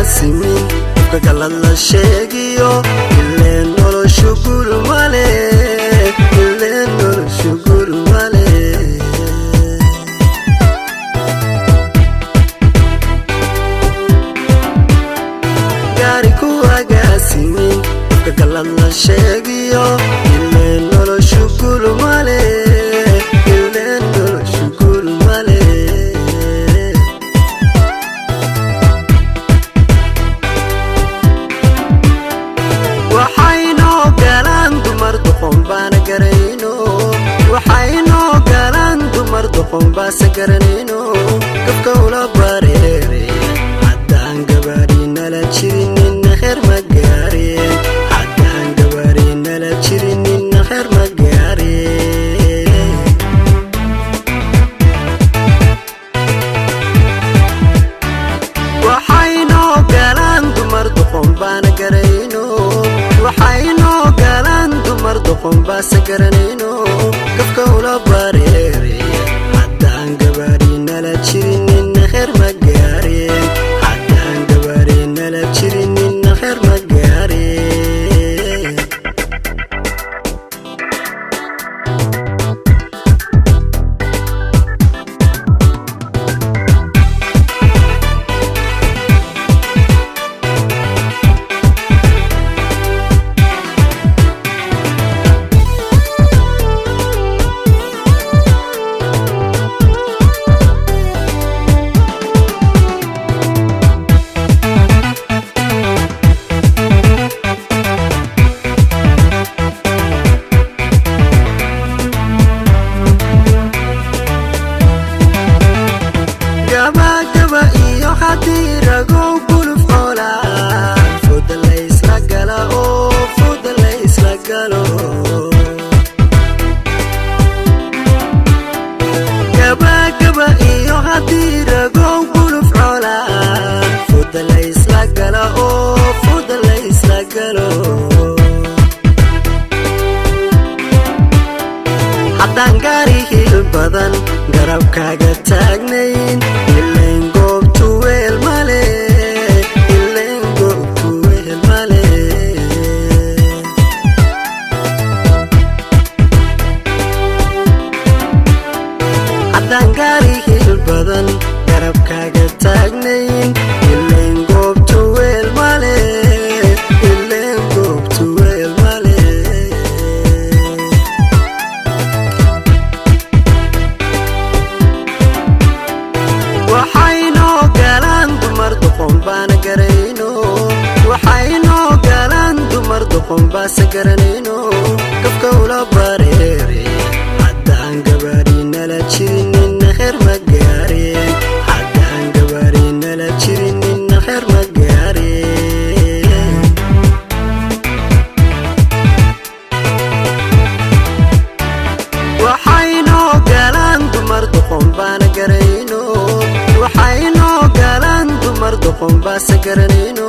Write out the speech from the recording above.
agaasimin, qofka galad la sheegiyo, ileen noloshu gul male, ileen noloshu gul male. Gaari ku agaasimin, qofka galad la sheegiyo, ileen noloshu gul male, ileen noloshu gul male. Waxaynoo galaan dumar doqon baana garayno, waxaynoo galaan dumar doqon baase garanayno, gafka ula bareere. Haddaan gabaadhinala jirinina xeer ma gaareen, haddaan gabaadhinala jirinina xeer ma gaareen. Waxaynoo galaan dumar doqon baana garayno, waxaynoo galaan dumar doqon baase garanayno, gafka ula bareere. Haddaan gabaadhinala jirinina xeer ma gaareen, haddaan gabaadhinala jirinina xeer ma gaareen. Gabagaba iyo haddii ragow guluf xoola, fuda la isla gala oo fuda la isla galo. Gabagaba iyo haddii ragow guluf xoola, fuda la isla gala oo fuda la isla galo. Haddaan gaari hil badan garabkaaga taagnayn, ilayn goobtu weel male, ilayn goobtu weel male. Haddaan gaari hil badan garabkaaga taagnayn, ilayn goobtu weel male, ilayn goobtu weel male. Waxaynoo galaan dumar doqon baana garayno, waxaynoo galaan dumar doqon baase garanayno, gafka ula bareere. Haddaan gabaadhinala jirinina xeer ma gaareen, haddaan gabaadhinala jirinina xeer ma gaareen. Waxaynoo galaan dumar doqon baana garayno, waxaynoo galaan dumar doqon baase garanayno.